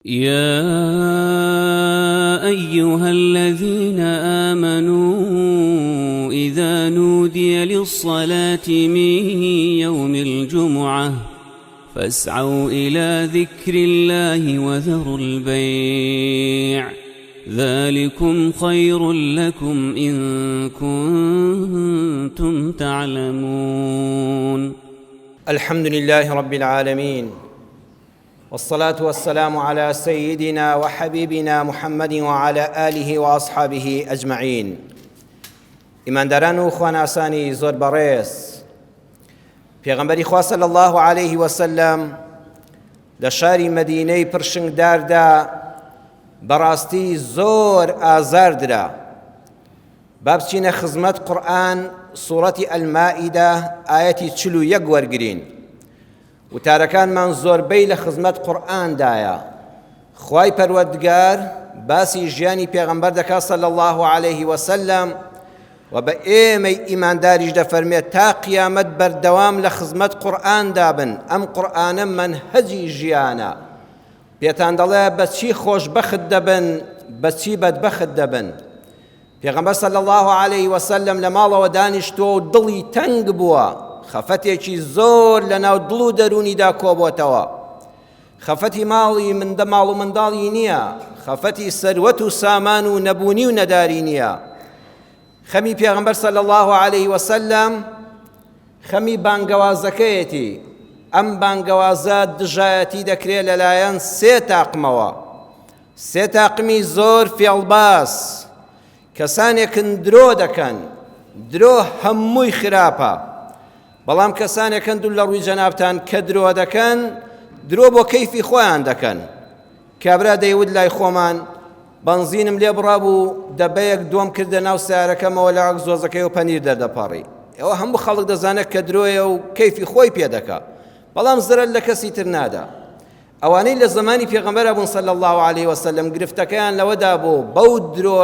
يا أيها الذين آمنوا إذا نودي للصلاة من يوم الجمعة فاسعوا إلى ذكر الله وذروا البيع ذلكم خير لكم إن كنتم تعلمون. الحمد لله رب العالمين والصلاة والسلام على سيدنا وحبيبنا محمد وعلى آله وأصحابه أجمعين. ئیمانداران و خواناسانی زۆر بەڕێز، پێغەمبەری خوا صلی الله علیه وسلم لە شاری مەدینەی پرشنگداردا بەڕاستی زۆر ئازار درا. با بچینە خزمەت قورئان، سوڕەتی ئەلمائیدە ئایەتی 41 وەرگرین. وتارەکانمان زۆربەی لە خزمەت قورئاندایە. خوای پەروەردگار باسی ژیانی پێغەمبەر دەکات صلی الله علیه وسلم و بە ئێمەی ئیمانداریش دەفەرمێت تا قیامەت بەردەوام لە خزمەت قورئاندا بن. ئەم قورئانە مەنهەجی ژیانە، پێتان دەڵێ بەچی خۆشبەخت دەبن بەچی بەدبەخت دەبن. پێغەمبەر صلی اللە علیه وسلم لە ماڵەوە دانیشتووە و دڵی تەنگ بووە، خەفەتێکی زۆر لەناو دڵ و دەروونیدا کۆبۆتەوە. خەفەتی ماڵی مندە ماڵ و منداڵی نییە، خەفەتی سەروەت و سامان و نەبوونی و نەداری نییە. خەمی پێغەمبەر صلی اللە علیه وسلم خەمی بانگەوازەکەیەتی. ئەم بانگەوازە دژایەتی دەکرێت لەلایەن سێ تاقمەوە. سێ تاقمی زۆر فێڵباز، کەسانێکن درۆ دەکەن، درۆ هەمووی خراپە، بەڵام کەسانێکن دوور لە ڕووی جەنابتان کە درۆ دەکەن، درۆ بۆ کەیفی خۆیان دەکەن. کابرا دەیوت لای خۆمان بەنزینم لێ بڕابوو، دەبەیەک دۆم کردە ناو سیارەکەمەوە لە ئەگزۆزەکەی و پەنیر دەردەپەڕی. ئەوە هەموو خەڵک دەزانێت کە درۆیە و کەیفی خۆی پێ دەکا، بەڵام زەرەر لە کەسی تر نادا. ئەوانەی لە زەمانی پێغەمبەرا بوون صلی اللە علیه وسلم گرفتەکەیان لەوەدا بوو بەو درۆ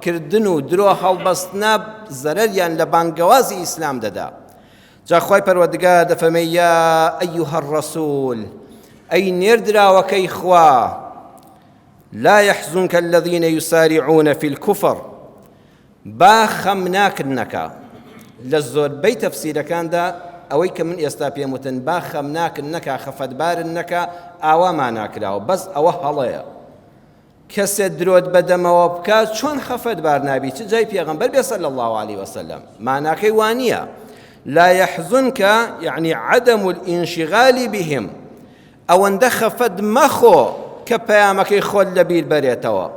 کردن و درۆ هەڵبەستنە زەرەریان لە بانگەوازی ئیسلام دەدا. جا خوای پەروەردگار دەفەرمێ یا ئەیها الرسول، ئەی نێردراوەکەی خوا، لا يحزنك الذين يسارعون في الكفر، با خەمناکت نەکا. لە زۆربەی تەفسیرەکاندا ئەوەی کە من ئێستا پێم وتن با خەمناکت نەکا، خەفەتبارت نەکا، ئاوا مانا کراوە، بەس ئەوە هەڵەیە. کەسێ درۆت بەدەمەوە بکا چۆن خەفەتبار نابی، چ جای پێغەمبەر بێ صلی الله علیه وسلم. ماناکەی وانییە. لا يحزنك يعني عدم الانشغال بهم، ئەوەندە خەفەت مەخۆ کە پەیامەکەی خۆت لەبیر بەرێتەوە.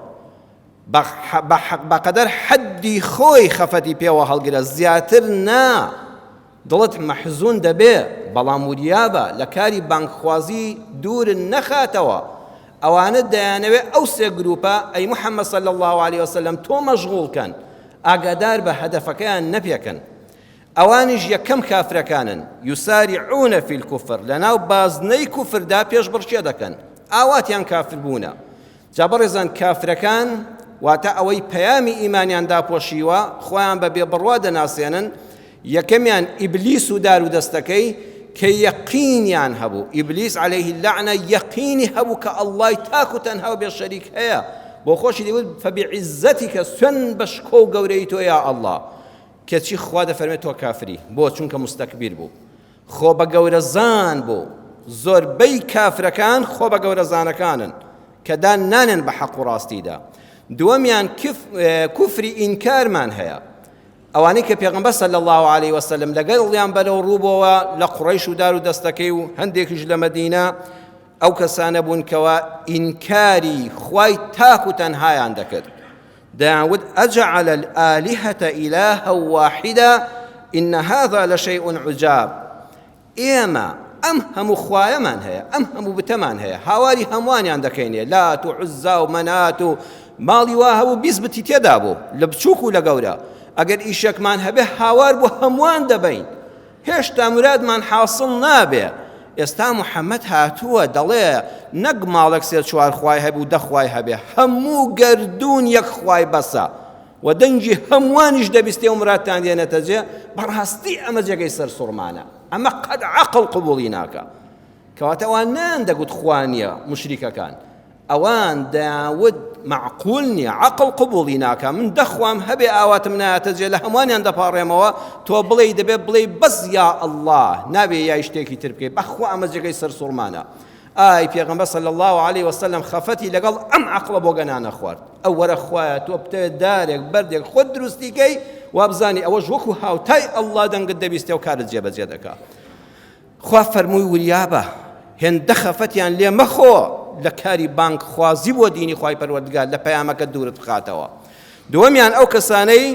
بەقەدەر حەدی خۆی خەفەتی پێوە هەڵگرە، زیاتر نا، دڵت مەحزون دەبێ، بەڵام وریابە لە کاری بانگخوازی دوورت نەخاتەوە. ئەوانە دەیانەوێ ئەو سێ گروپە ئەی محەممەد صلی اللە علیه وسلم تۆ مەشغوڵ کەن، ئاگادار بە هەدەفەکەیان نەپێکن. ئەوانیش یەکەم کافرەکانن، یسارعون فی الکفر، لەناو بازنەی کوفردا پێشبڕکێ دەکەن، ئاواتیان کافربوونە. جا بەڕێزان کافرەکان واتە ئەوەی پەیامی ئیمانیان داپۆشیوە خۆیان بە بێبڕوا دەناسێنن، یەکەمیان ئیبلیس و دار و دەستەکەی کە یەقینیان هەبوو، ئیبلیس عەلەیه اللەعنە یەقینی هەبوو کە ئەڵڵای تاک و تەنها و بێ شەریک هەیە، بۆ خۆشی دەیوت فبعزتک سوێن بە شکۆ و گەورەی تۆ یا ئەڵڵا، کەچی خوا دەفەرمێت تۆ کافری، بۆ؟ چونکە مستەکبیر بوو، خۆ بە گەورەزان بوو. زۆربەی کافرەکان خۆ بە گەورەزانەکانن کە دان نانێن بە حەق و ڕاستیدا. دووەمیان کوفری ئینکارمان هەیە، ئەوانەی کە پێغەمبەر صلی الله علیه وسلم لەگەڵیان بەرەو ڕوو بۆوە لە قوڕەیش و دار و دەستەکەی و هەندێکیش لە مەدینە، ئەو کەسانە بوون کەوا ئینکاری خوای تاک و تەنهایان دەکرد، دەیانوت ئەجعل الآلهة إلها واحدة إن هذا لشيء عجاب. ئێمە ئەم هەموو خوایەمان هەیە، ئەم هەموو بتەمان هەیە، هاواری هەمووانیان دەکەینێ، لات و عوزا و مەنات و ماڵی وا هەبوو 20 بتی تێدا بوو لە بچووک و لە گەورە، ئەگەر ئیشێکمان هەبێ هاوار بۆ هەمووان دەبەین، هێشتا مرادمان حاصل نابێ. ئێستا محەممەد هاتووە دەڵێ نەک ماڵێک سێ چوار خوای هەبوو دە خوای هەبێ، هەموو گەردوون یەک خوای بەسە و دەنگی هەمووانیش دەبیستێ و مرادتان دێنێتە جێ. بەڕاستی ئەمە جێگەی سەرسوڕمانە، ئەمە قەت عەقڵ قبوڵی ناکا. کەواتە ئەوان نەیان دەگوت خوا نییە، موشریکەکان. ئەوان دەیانوت مەعقول نییە، عەقڵ قبوڵی ناکا، من دەخوام هەبێ ئاواتم نایەتە جێ لە هەموانیان دەپاڕێمەوە، تۆ بڵێی دەبێ بڵێی بەس یا اللە، نابێ یای شتێکی تر بکەی، بەخوا ئەمە جێگەی سەرسوڕمانە. ئای پێغەمبەر صلی اللە علیه وسلم خەفەتی لەگەڵ ئەم عەقڵە بۆگەنانە خوارد، ئەو وەرە خوایە تۆ بتەوێت دارێک بەردێک خۆت دروستی کەی وابزانی ئەوەش وەکو هاوتای اللە دەنگت دەبیستێ و کارت جێبەجێ دەکا. خوا فەرمووی وریابە هێندە خەفەتیان لێ مەخۆ لە کاری بانگخوازی بۆ دینی خوای پەروەردگار لە پەیامەکە دوورت بخاتەوە. دووەمیان ئەو کەسانەی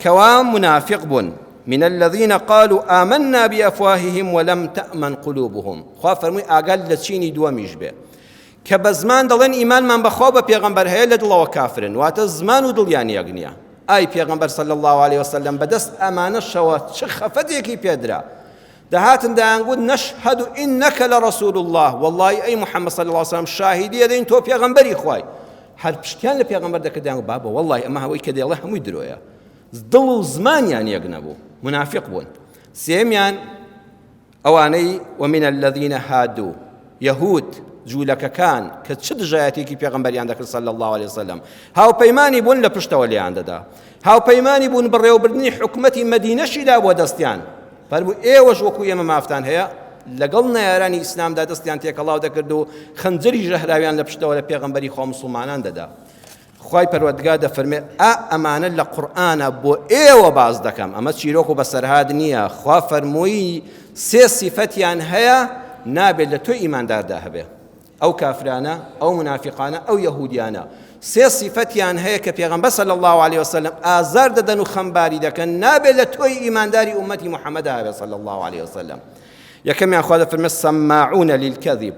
کەوا منافق بوون من الذين قالوا آمنا بأفواههم ولم تأمن قلوبهم خوا فەرمووی ئاگات لە چینی دووەمیش بێ کە بە زمان دەڵێن ئیمانمان بەخوا بە پێغەمبەر هەیە لە دڵەوە کافرن واتە زمان و دڵیان یەک نییە ئای پێغەمبەر صلی الله علیه وسلم بەدەست ئەمانەشەوە چ خەفەتێکی پێدرا دەهاتن دەیانگوت نشهد انک لرسول اللە وەڵڵاهی ئەی محمد صلی اللە علیه وسلم شاهیدی ئەدەین تۆ پێغەمبەری خوای هەر پشتیان لە پێغەمبەر دەکرد دەیانگوت بابە وەڵڵاهی ئەمە هەوەی کە دەیڵێ هەمووی درۆیە دڵ و زمانیان یەک نەبوو منافق بوون سێمیان ئەوانەی ومن الذین هادو یەهود جوولەکەکان کە چ دژایەتێکی پێغەمبەریان دەکرد صلی الله علیه وسلم هاوپەیمانی بوون لە پشتەوە لێیان دەدا هاوپەیمانی بوون بەڕێوەبردنی حکومەتی مەدینەشی دا بۆ دەستیان فەرموو ئێوەش وەکو ئێمە مافتان هەیە لەگەڵ نەیارانی ئیسلامدا دەستیان تێکەڵاو دەکرد و خەنجەری ژەهراویان لە پشتەوە لە پێغەمبەری خوا موسڵمانان دەدا خوای پەروەردگار دەفەرمێ ئا ئەمانە لە قورئانە بۆ ئێوە باس دەکەم ئەمە چیرۆک و بەسەرهات نییە خوا فەرمووی سێ سیفەتیان هەیە نابێت لە تۆی ئیمانداردا هەبێ ئەو کافرانە، ئەو مونافیقانە، ئەو یەهودیانە سێ سیفەتیان هەیە کە پێغەمبەر صلی اللە علیە وسلم ئازار دەدەن و خەمباری دەکەن، نابێت لە تۆی ئیمانداری ئوممەتی محەممەدا هەبێت صلی اللە علیە وسلم. یەکەمیان خوا دەفەرمێت سەماعون للکذب،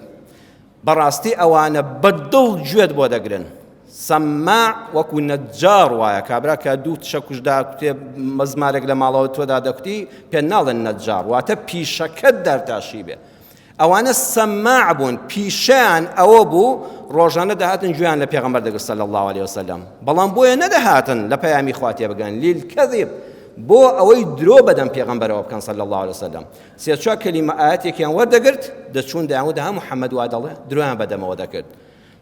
بەڕاستی ئەوانە بە دڵ گوێت بۆ دەگرن. سەماع وەکو نەجار وایە، کابرا کە دوو چەکوش داکوتێ مەزمارێک لە ماڵەوە تۆدا دەکوتی پێ ناڵێن نەجار، واتە پیشەکەت دارتاشی بێ. ئەوانە سەماع بوون پیشەیان ئەوە بوو ڕۆژانە دەهاتن گوێیان لە پێغەمبەر دەگرت صلی الله علیه وسلم بەڵام بۆیە نەدەهاتن لە پەیامی خوا تێبگەن للکذب بۆ ئەوەی درۆ بەدەم پێغەمبەرەوە بکەن صلی الله علیه وسلم سێ چوار کەلیمە ئاەتێکیان وەردەگرت دەچوون دەیانوت ها محەممەد وا دەڵێ درۆیان بەدەمەوە دەکرد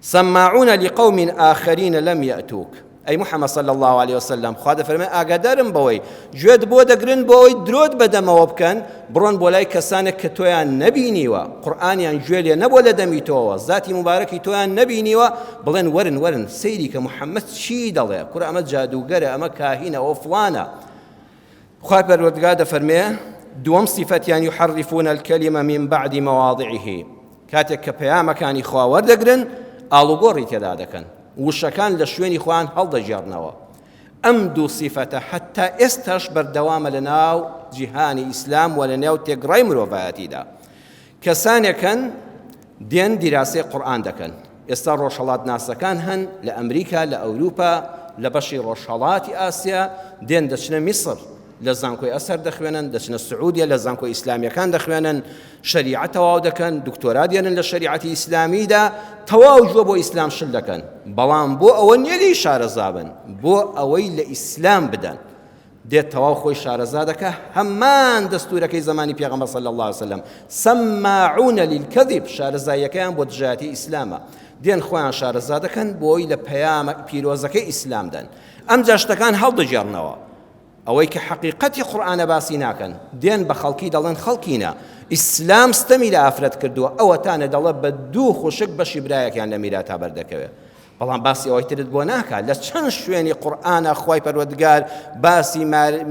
سماعون لقوم آخرین لم یأتوک ئەی محمد صلی اللە علیە وسلم خوا دەفەرمێ ئاگادارم بەوەی گوێت بۆ دەگرن بۆ ئەوەی درۆت بەدەمەوە بکەن بڕۆن بۆ لای کەسانێک کە تۆیان نەبینیوە قورئانیان گوێ لێ نەبووە لە دەمی تۆوە زاتی موبارەکی تۆیان نەبینیوە بڵێن وەرن وەرن سەیری کە محەممەد چی دەڵێ کورە ئەمە جادووگەرە ئەمە کاهینە ئەوە فڵانە خوای پەروەردگار دەفەرمێ دووەم سیفەتیان یحرفون الکلمە من بعد مواضعه کاتێک کە پەیامەکانی خوا وەردەگرن ئاڵوگۆڕی تێدا دەکەن وشەکان لە شوێنی خۆیان هەڵدەگێڕنەوە ئەم دوو سیفەتە حتا ئێستاش بەردەوامە لە ناو جیهانی ئیسلام و لە نێو تێگڕای مرۆڤایەتیدا کەسانێک هەن دێن دیراسەی قورئان دەکەن، ئێستا ڕۆژهەڵاتناسەکان هەن لە ئەمریکا، لە ئەوروپا، لە بەشی ڕۆژهەڵاتی ئاسیا، دێن دەچنە میسر لە زانکۆی ئەزهەر دەخوێنن، دەچنە سعودیە لە زانکۆ ئیسلامیەکان دەخوێنن، شەریعە تەواو دەکەن، دکتۆرا دێنن لە شەریعەتی ئیسلامیدا، تەواو گوێ بۆ ئیسلام شل دەکەن، بەڵام بۆ ئەوە نییە لێی شارەزا بن، بۆ ئەوەی لە ئیسلام بدەن. دێت تەواو خۆی شارەزا دەکا هەمان دەستورەکەی زمانی پێغەمبەر صلی الله علیه وسلم سماعون للكذب شارەزاییەکەیان بۆ دژایەتی ئیسلامە دێن خۆیان شارەزا دەکەن بۆی لە پەیامە پیرۆزەکەی ئیسلام دەن ئەمجا شتەکان هەڵدەگێڕنەوە ئەوەی کە حەقیقەتی قورئانە باسی ناکەن دێن بە خەڵکی دەڵێن خەڵکینە ئیسلام ستەمی لە ئافرەت کردووە ئەوەتانە دەڵێ بە دوو خوشک بەشی برایەکیان لە میراتا بەردەکەوێت بەڵام باسی ئەوەی ترت بۆ ناکات لە چەند شوێنی قورئانە خوای پەروەردگار باسی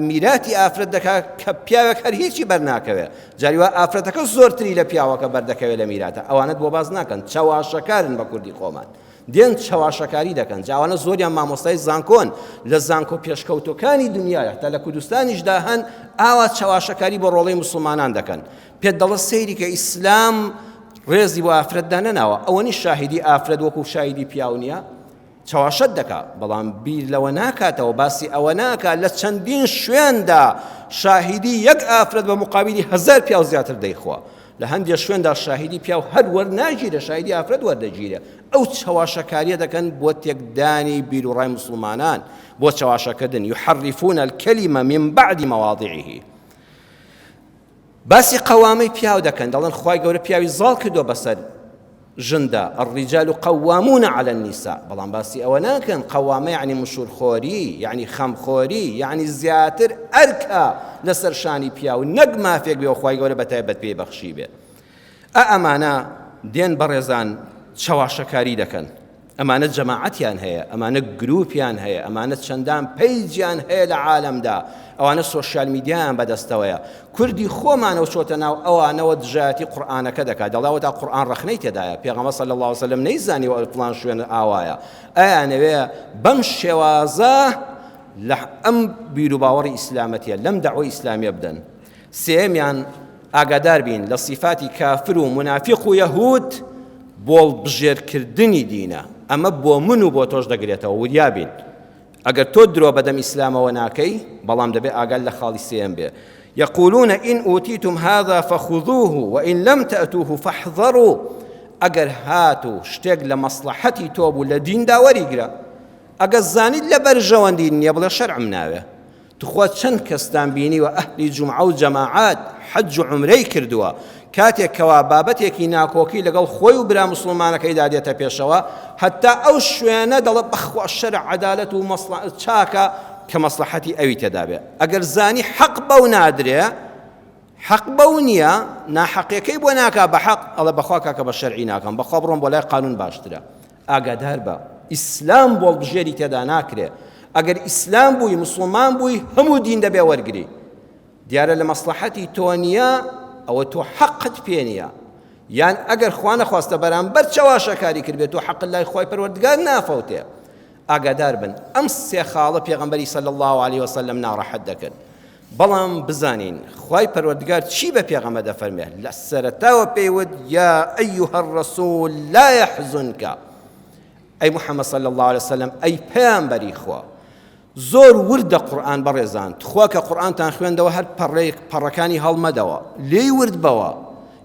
میراتی ئافرەت دەکات کە پیاوێک هەر هیچی بەرناکەوێ جاری وا ئافرەتەکە زۆرتری لە پیاوەکە بەردەکەوێت لە میراتە ئەوانەت بۆ باس ناکەن چەواشەکارن بە کوردی خۆمان دێن چەواشەکاری دەکەن جاوانە زۆریان مامۆستای زانکۆن لە زانکۆ پێشکەوتەکانی دنیاە تا لە کوردستانیشدا هەن ئاوا چەواشەکاری بۆ ڕۆڵەی مسلمانان دەکەن پێت دەڵێ سەیری کە ئیسلام ڕێزی بۆ ئافرەت دانەناوە ئەوەنی شاهیدی ئافرەت وەکو شاهیدی پیاو نییە چەواشەت دەکا بەڵام بیر لەوە ناکاتەوە باسی ئەوە ناکا لە چەندین شوێندا شاهیدی یەک ئافرەت بە مقابلی هەزار پیاو زیاتر دەیخوا لە هەندێک شوێندا شاهیدی پیاو هەر وەرناگیرە شاهیدی ئافرەت وەردەگیرێ ئەو چەواشەکاریە دەکەن بۆ تێکدانی بیروڕای مسلمانان بۆ چەواشەکردن یحرفون الكلمە من بعد مواضعه باسی قەوامەی پیاو دەکەن دەڵێن خوای گەورە پیاوی زاڵ کردووە بەسەر ژندا، الرجال قوامون علی النساء، بەڵام باسی ئەوە ناکەن قەوامە یەعنی مشوورخۆری، یەعنی خەمخۆری، یەعنی زیاتر ئەرکە لەسەر شانی پیاو نەک مافێک بێ و خوای گەورە بە تایبەت پێی بەخشیبێ. ئا ئەمانە دێن بەڕێزان چەواشەکاری دەکەن. ئەمانە جەماعەتیان هەیە، ئەمانە گروپیان هەیە، ئەمانە چەندان پەیجیان هەیە لە عالەمدا، ئەوانە سۆشیال میدیایان بەدەستەوەیە. کوردی خۆمانەوە چۆتە ناو ئەوانەوە دژایەتی قورئانەکە دەکات، دەڵێ ئەوەتا قورئان ڕەخنەی تێدایە، پێغەمبەر صلی اللە علیه وسلم نەیزانیوە فڵان شوێن ئاوایە. ئەیانەوێ بەم شێوازە لە ئەم بیروباوەڕی ئیسلامەتیە، لەم دەعوەی ئیسلامیە بدەن. سێیەمیان، ئاگادار بین لە سیفاتی کافر و مونافیق و یەهود بۆڵبژێرکردنی دینە، ئەمە بۆ من و بۆ تۆش دەگرێتەوە، وریا بین ئەگەر تۆ درۆ بەدەم ئیسلامەوە ناکەی، بەڵام دەبێ ئاگات لە خاڵی سێیەم بێ، یقولون إن أوتيتم هذا فخذوه وإن لم تأتوه فاحذروا، ئەگەر هاتوو شتێک لە مەسڵەحەتی تۆ بوو لە دیندا وەریگرە، ئەگەر زانیت لە بەرژەوەندی نییە بڵێ شەرعم ناوێ. توخوا چەند کەستان بینیوە ئەهلی جومعە و جەماعەت حەج و عومرەی کردووە کاتێک کەوا بابەتێکی ناکۆکی لەگەڵ خۆی و برا موسڵمانەکەیدا دێتە پێشەوە هەتا ئەو شوێنە دەڵێ بەخوا شەرع عەدالەت و چاکە کە مەسڵەحەتی ئەوی تێدا بێ ئەگەر زانی حەق بەو نادرێ حەق بەو نییە ناحەقیەکەی بۆ ناکا بە حەق ئەڵێ بەخوا کاکە بە شەرعی ناکەم بەخوا بڕۆم بۆ لای قانون باشترە ئاگادار بە ئیسلام بۆڵبژێری تێدا ناکرێ ئەگەر ئیسلام بووی مسلمان بووی هەموو دین دەبێ وەرگری دیارە لە مەسلحەتی تۆ نییە ئەوە تۆ حەقت پێ نییە یان ئەگەر خوا نەخواستە بەرامبەر چەواشەکاری کردبێت تۆ حەقت لای خوای پەروەردگار نافەوتێ ئاگادار بن ئەم سێ خاڵە پێغەمبەری صلی الله علیه وسلم ناڕەحەت دەکرد بەڵام بزانین خوای پەروەردگار چی بە پێغەمبەر دەفەرمێ لە سەرەتاوە پێی وت یا ئەیها الرسول لا يحزنك ئەی محمد صلی الله علیه وسلم ئەی پەیامبەری خوا زۆر وردە قورئان بەڕێزان تخوا کە قورئانتان خوێندەوە هەر پەڕێک پەڕەکانی هەڵمەدەوە لێی ورد بەوە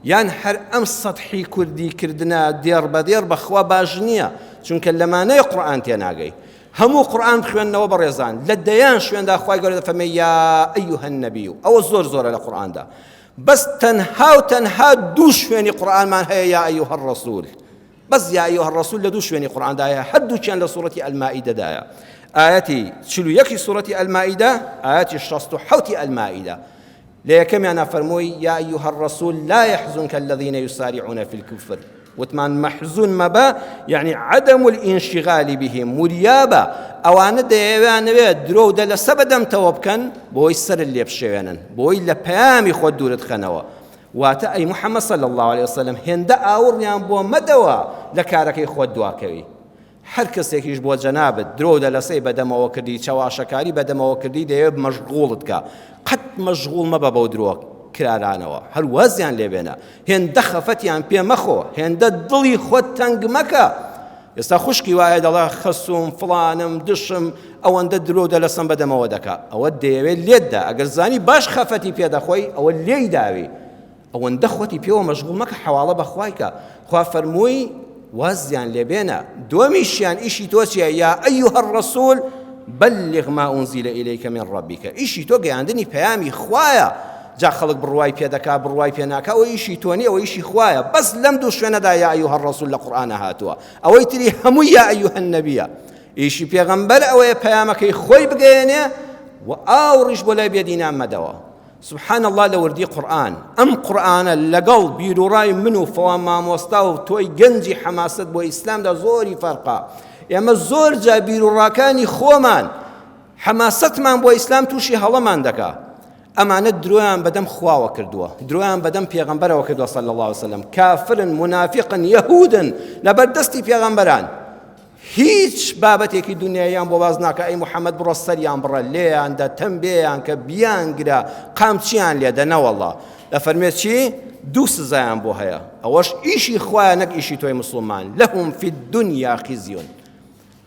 یان هەر ئەم سەتحی کوردی کردنە دێڕ بە دێڕ بەخوا باش نییە چونکە لەمانەیە قورئان تێناگەی هەموو قورئان بخوێننەوە بەڕێزان لە دەیان شوێندا خوای گەورە دەفەرمێ یا ئەیها النبی ئەوە زۆر زۆرە لە قورئاندا بەس تەنها و تەنها دوو شوێنی قورئانمان هەیە یا ئەیها الرسول بەس یا ئەیها الرسول لە دوو شوێنی قورئاندایە هەردووکیان لە سوڕەتی ئەلمائیدەدایە ئایەتی 41 سوڕەتی ئەلمائیدە ئایەتی 67 ئەلمائیدە لە یەکەمیانا فەرمووی، یا ایها الرسول لا یحزنک الذین یسارعون فی الکفر، وتمان مەحزون مەبە یعنی عدم الانشغال بهم، وریابە ئەوانە دەیەوێانەوێت درۆ و دەلەسە بەدەمتەوە بکەن بۆی سەرت لێ بشێوێنن، بۆی لە پەیامی خۆت دوورت خەنەوە. واتە ئەی محمد صلی اللە علیه وسلم هێندە ئاوڕیان بۆ مەدەوە لە کارەکەی خۆت دواکەوی. هەر کەسێکیش بۆ جەنابت درۆ و دەلەسەی بەدەمەوە کردی، چەواشەکاری بەدەمەوە کردی، دەیەوێت مەشغوڵت کا، قەت مەشغوڵ مەبە بەو درۆ کرارانەوە، هەر وازیان لێ بێنە، هێندە خەفەتیان پێ مەخۆ، هێندە دڵی خۆت تەنگ مەکە. ئێستا خوشکی وایە دەڵێ خەسوم فڵانم دشم ئەوەندە درۆ و دەلەسەم بەدەمەوە دەکا، ئەوە دەیەوێت لێت دا، ئەگەر زانی باش خەفەتی پێ دەخۆی ئەوە لێی داوی. ئەوەندە خۆتی پێوە مەشغوڵ مەکە حەواڵە بە خوای کە خوا فەرمووی وازیان لێ بێنە دووەمیشیان ئیشی تۆ چییە یا ئەیها الرسول بلغ ما أنزل إليك من ربك ئیشی تۆ گەیاندنی پەیامی خوایە جا خەڵک بڕوای پێ دەکا بڕوای پێ ناکا ئەوە ئیشی تۆ نییە ئەوە ئیشی خوایە بەس لەم دوو شوێنەدا یا ئەیها الرسول لە قورئانە هاتووە ئەوەی تری هەموو یا ئەیها النەبیە ئیشی پێغەمبەر ئەوەیە پەیامەکەی خۆی بگەیەنێ و ئاوڕیش بۆ لای بێدینان مەدەوە سبحان اللە لە وردی قورئان ئەم قورئانە لەگەڵ بیروڕای من و فڵان مامۆستا و تۆی گەنجی حەماسەت بۆ ئیسلامدا زۆری فەرقە ئێمە زۆر جا بیروڕاکانی خۆمان حەماسەتمان بۆ ئیسلام تووشی هەڵەمان دەکا ئەمانە درۆیان بەدەم خواوە کردووە درۆیان بەدەم پێغەمبەرەوە کردووە صلی الله علیه وسلم کافرن منافقن یهودن لەبەر دەستی پێغەمبەران هیچ بابەتێکی دونیاییان بۆ باس ناکا ئەی محمد بڕۆ سەریان بڕە لێیان دە تەمبێیان کە بیانگرە قامچیان لێدە نەوەڵا دەفەرمێ چی دوو سزایان بۆ هەیە ئەوەش ئیشی خوایە نەک ئیشی تۆی مسلمان لهم فی الدنیا خزی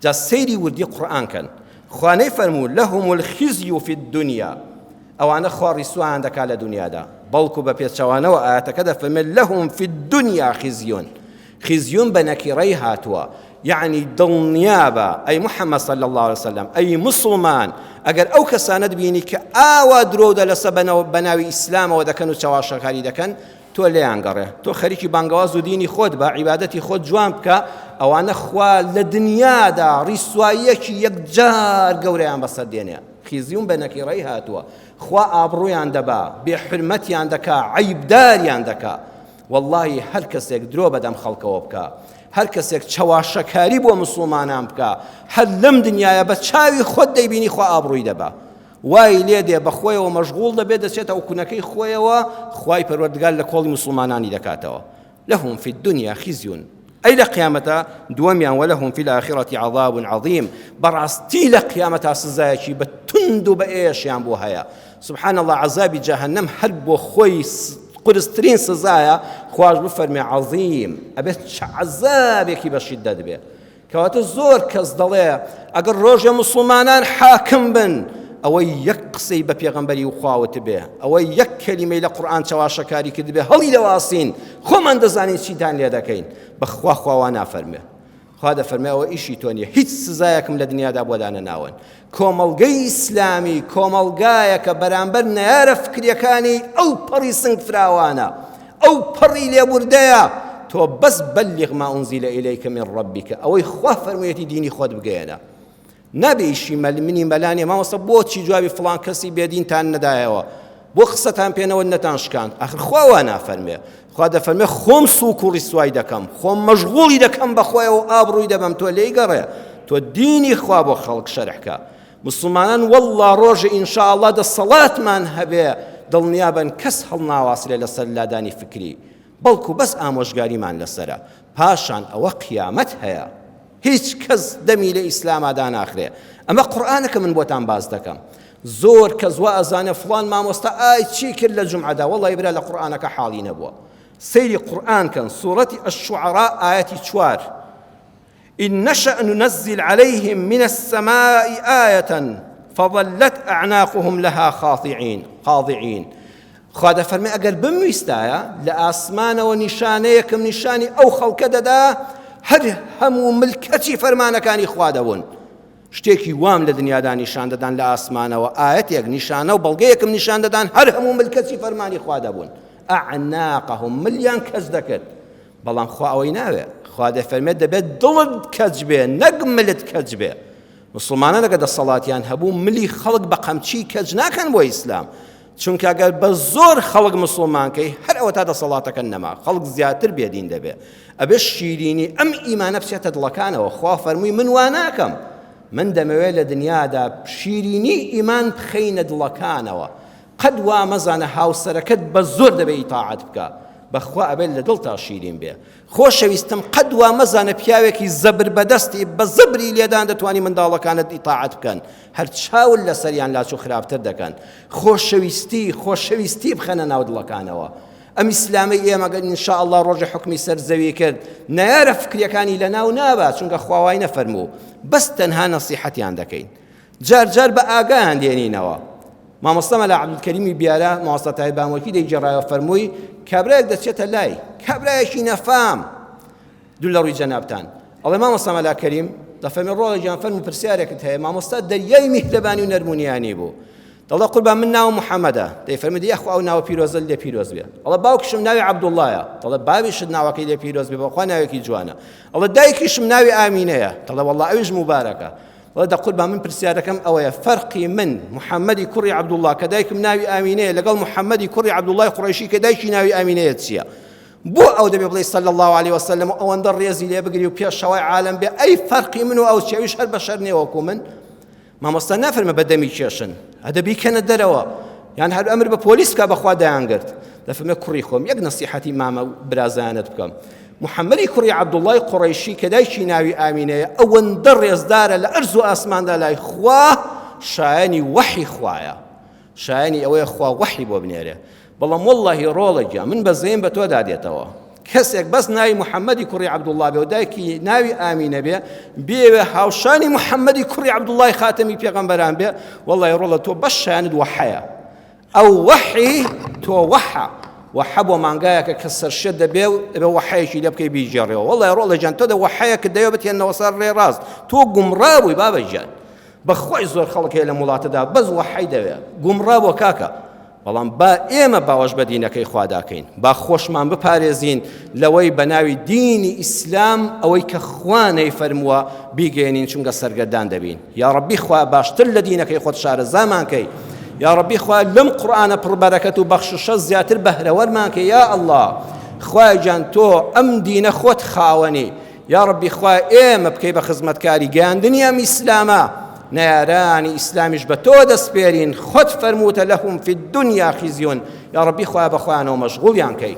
جا سەیری وردی قورئان کەن خوا نەیفەرموو لهم الخزی فی الدنیا ئەوانە خوا ڕیسوایان دەکا لە دنیادا بەڵکو بە پێچەوانەوە ئاەتەکە دەفەرمێت لهم فی الدنیا خزیون خزیون بە نەکیڕەی هاتووە یعنی دڵنیابە ئەی محەممەد صلی الله علیه وسلم ئەی مسلمان ئەگەر ئەو کەسانەت بینی کە ئاوا درۆ دەلەسە بەناوی ئیسلامەوە دەکەن و چەواشەکاری دەکەن تۆ تۆ لێیان گەڕێ تۆ خەریکی بانگەواز و دینی خۆت بە عیبادەتی خۆت جوان بکە ئەوانە خوا لە دنیادا ڕیسواییەکی یەکجار گەورەیان بەسەر دێنێ خیزیون بە نەکیڕەی هاتووە خوا ئابڕوویان دەبا بێ حرمەتیان دەکا عەیبداریان دەکا واللهی هەر کەسێک درۆ بەدەم خەڵکەوە بکە هەر کەسێک چەواشەکاری بۆ مسلمانان بکە هەر لەم دنیاە بە چاوی خۆت دەیبینی خوا ئابڕووی دەبا وای لێ دێ بە خۆیەوە مەشغوڵ دەبێت دەچێتە ئەو کونەکەی خۆیەوە خوای پەروەردگار لە کۆڵی موسڵمانانی دەکاتەوە لهم في الدنيا خزي ئەی لە قیامەتە دووەمیان ولهم في الآخرة عذاب عظيم بەڕاستی لە قیامەتا سزایەکی بە توند و بە ئێشیان بۆ هەیە سبحان الله عذابی جەهەنەم هەر بۆ خۆی قورسترین سزایە خواش بفەرمێ عظیم ئەبێت چ عذابێکی بە شیدەت بێ کەواتە زۆر کەس دەڵێ ئەگەر ڕۆژێ موسڵمانان حاکم بن ئەوەی یەک قسەی بە پێغەمبەری و خواوت بێ ئەوەی یەک کەلیمەی لە قورئان چەواشەکاری کردبێ هەڵی دەواسین خۆمان دەزانین چیتان لێ دەکەین بەخوا خواوا نافەرمێ خوا دەفەرمێ ئەوە ئیشی تۆ نییە هیچ سزایەکم لە دنیادا بۆ دانەناون کۆمەڵگەی ئیسلامی کۆمەڵگایەکە بەرامبەر نەیارە فکریەکانی ئەو پەڕی سنگ فراوانە ئەو پەڕی لێبوردەیە تۆ بەس بەلیغ ما ئونزیلە ئیلەیکە من ڕەبیکە ئەوەی خوا فەرموویەتی دینی خۆت بگەیەنە نابێ ئیشی منی مەلانێ مامۆستا بۆچی جوابی فڵان کەسی بێدینتان نەدایەوە بۆ قسەتان پێنەوە نەتان شکاند ئەخر خوا وا نافەرمێ خوا دەفەرمێ خۆم سوک و ڕیسوای دەکەم خۆم مەشغوڵی دەکەم بە خۆیەوە ئابڕووی دەبەم تۆ لێی گەڕێ تۆ دینی خوا بۆ خەڵک شەرحکە مسلمانان والله ڕۆژە ئینشاءاللە دەسەڵاتمان هەبێ دڵنیابن کەس هەڵناواسرێ لەسەر لادانی فکری بەڵکو بەس ئامۆژگاریمان لەسەرە پاشان ئەوە قیامەت هەیە هیچ کەس دەمی لە ئیسلاما داناخرێ ئەمە قورئانە کە من بۆتان باس دەکەم زۆر کەس وا ئەزانێ فڵان مامۆستا ئای چی کرد لە جومعەدا وەڵی برا لە قورئانەکە حاڵی نەبووە سەیری قورئان کەن سوڕەتی الشعراء ئایەتی چوار إن نشأ ننزل عليهم من السماء آية فظلت أعناقهم لها خاضعين خاضعين خوا دەفەرمێ ئەگەر بمویستایە لە ئاسمانەوە نیشانەیەکم نیشانی ئەو خەڵکە دەدا هەر هەموو ملکەچی فەرمانەکانی خوا دەبوون شتێکی وام لە دنیادا نیشان دەدان لە ئاسمانەوە ئاەتێک نیشانە و بەڵگەیەکم نیشان دەدان هەر هەموو ملکەچی فەرمانی خوا دەبوون ئەعناقهم ملیان کەس دەکرد بەڵام خوا ئەوەی ناوێ خوا دەفەرمێت دەبێت دڵت کەچ بێ نەک ملت کەچ بێ مسلمانان لەگە دەسەڵاتیان هەبوو ملی خەڵک بە قەمچی کەچ ناکەن بۆ ئیسلام چونکە گەر بە زۆر خەڵک مسوڵمان کەی هەر ئەوەتا دەسەڵاتەکە نەما خەڵک زیاتر بێدین دەبێ ئەبێ شیرینی ئەم ئیمانە بچێتە دڵەکانەوە خوا فەرمووی من وا ناکەم من دەمەوێت لە دنیادا شیرینی ئیمان بخەینە دڵەکانەوە قەت وا مەزانە هاوسەرەکەت بە زۆر دەبێ ئیتاعەت بکە بەخوا ئەبێت لە دڵتا شیرین بێ خۆشەویستم قەت وا مەزانە پیاوێکی زەبر بەدەستی بە زەبری لێدان دەتوانی منداڵەکانت ئیتاعەت بکەن هەر چاول لەسەریان لاچو خراپتر دەکەن خۆشەویستی خۆشەویستی بخەنە ناو دڵەکانەوە ئەم ئیسلامەی ئێمە گەر ان شاء الله ڕۆژێ حکمی سەر زەوی کرد نەیارە فکریەکانی لەناو نابا چونکە خواوای نەفەرموو بەس تەنها نەسیحەتیان دەکەین جار جار بە ئاگایان دێنینەوە مامۆستا مەلا عەبدولکەریمی بیارە مامۆستا تاهیر بامۆکی دەیگێڕایەوە فەرمووی کابرایەک دەچێتە لای کابرایەکی نەفام دوو لە ڕووی جەنابتان ئەڵێ مامۆستا مەلا کەریم دەفەرمێ ڕۆڵە گیان فەرموو پرسیارێکت هەیە مامۆستا دەریای میهرەبانی و نەرمونیانی بوو دەڵێ قوربان من ناوم محەممەدە دەیفەرموو یاخوا ئەو ناوە پیرۆزە لێ پیرۆز بێ ئەڵێ باوکیشم ناوی عەبدوڵڵایە دەڵێ باویشت ناوەکەی لێ پیرۆز بێ بەخوا ناوێکی جوانە ئەڵێ دایکیشم ناوی ئامینەیە دەڵێ وەڵڵا ئەویش موبارەکە دەڵێ دە قوربان من پرسیارەکەم ئەوەیە فەرقی من محەممەدی کوڕی عەبدوڵڵا کە دایکم ناوی ئامینەیە لەگەڵ محەممەدی کوڕی عەبدوڵڵای قوڕەیشی کە دایکی ناوی ئامینەیە چییە بۆ ئەو دەبێ بڵێی صلی اللە علیە وسلم و ئەوەندە ڕێزی لێ بگری و پێشەوای عالەم بێ ئەی فەرقی من و ئەو چیە ئەویش هەر بەشەر نییە وەکو من مامۆستا نافەرمە بە دەمی کێشن ئەدە بیکەنە دەرەوە یان هەر ئەمر بە پۆلیس بکە بەخوا دەیانگرت دەفەرمێ کوڕی خۆم یەک نەسیحەتی مامە و برازایانت بکەم محەممەدی کوڕی عەبدوڵای قوڕەیشی کە دایکی ناوی ئامینەیە ئەوەندە ڕێزدارە لە ئەرز و ئاسماندا لای خوا شایەنی وەحی خوایە شایەنی ئەوەیە خوا وەحی بۆ بنێرێ بەڵام وەڵڵاهی ڕۆڵە گیان من بەزەیم بە تۆدا دێتەوە کەسێک بەس ناوی محەممەدی کوڕی عەبدوڵڵا بێ و دایکی ناوی ئامینە بێ بێوێ هاوشانی محەممەدی کوڕی عەبدوڵڵای خاتەمی پێغەمبەران بێ وەڵڵاهی ڕۆڵە تۆ بەس شایەنت وەحەیە ئەو وەحی تۆ وەحە وەحە بۆ مانگایەکە کە سەرشێت دەبێ و دەبێ وەحەیەکی لێ بکەی بیگێڕێەوە وەڵڵاهی ڕۆڵە گیان تۆ دە وەحەیەکت دەوێ بتهێنەوە سەر ڕێ ڕاست تۆ گومڕا بووی بابە گیان بەخوای زۆر خەڵک هەیە لەم وڵاتەدا بەس وەحی دەوێ گومڕا بۆ کاکە. بەڵام با ئێمە باوەش بە دینەکەی خوادا کەین، با خۆشمان بپارێزین لەوەی بە ناوی دینی ئیسلام ئەوەی کە خوا نەیفەرمووە بیگەیەنین، چونکە سەرگەردان دەبین. یا ڕەبی خوا باشتر لە دینەکەی خۆت شارەزامان کەی، یا ڕەبی خوا لەم قورئانە پڕ بەرەکەت و بەخششە زیاتر بەهرەوەرمان کەی. یا ئەڵڵا خوای گیان تۆ ئەم دینە خۆت خاوەنی، یا ڕەبی خوا ئێمە بکەی بە خزمەتکاری گەیاندنی ئەم ئیسلامە، نەیارانی ئیسلامیش بە تۆ دەسپێرین، خۆت فەرمووتە لەهم فی الدنیا خزیون. یا ڕەبی خوا بە خۆیانەوە مەشغوڵیان کەی.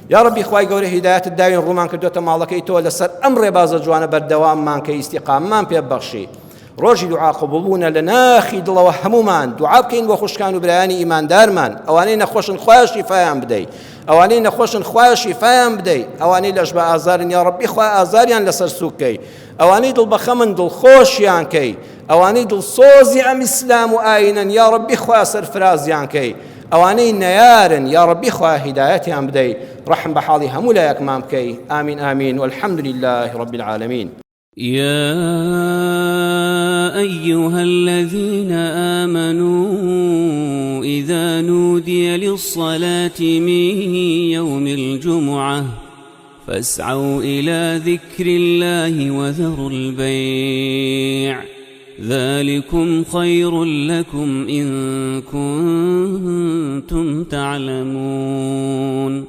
یا ڕەبی خوای گەورە هیدایەتت داوین، ڕوومان کردوێتە ماڵەکەی تۆ، لەسەر ئەم ڕێبازە جوانە بەردەواممان کە ئیستیقاممان پێ ببەخشی. ڕۆژی دوعا قبوڵبوونە، لە ناخی دڵەوە هەمومان دوعا بکەین بۆ خوشکان و برایانی ئیماندارمان، ئەوانەی نەخۆشن خوایە شیفایان بدەی، ئەوانەی نەخۆشن خوایە شیفایان بدەی، ئەوانەی لەش بە ئازارن یا ڕەبی خوای ئازاریان لەسەر سوک کەی، ئەوانەی دڵ بەخەمن دڵخۆشیان کەی، ئەوانەی دڵسۆزی ئەم ئیسلام و ئاینەن یا ڕەبی خوایە سەرفرازیان کەی، ئەوانەی نەیارن یا ڕەبی خوایە هیدایەتیان بدەی، ڕەحم بە حاڵی هەموو لایەکمان بکەی. ئامین ئامین والحمد لله رب العالمین. يا أيها الذين آمنوا إذا نودي للصلاة من يوم الجمعة فاسعوا إلى ذكر الله وذروا البيع ذلكم خير لكم إن كنتم تعلمون.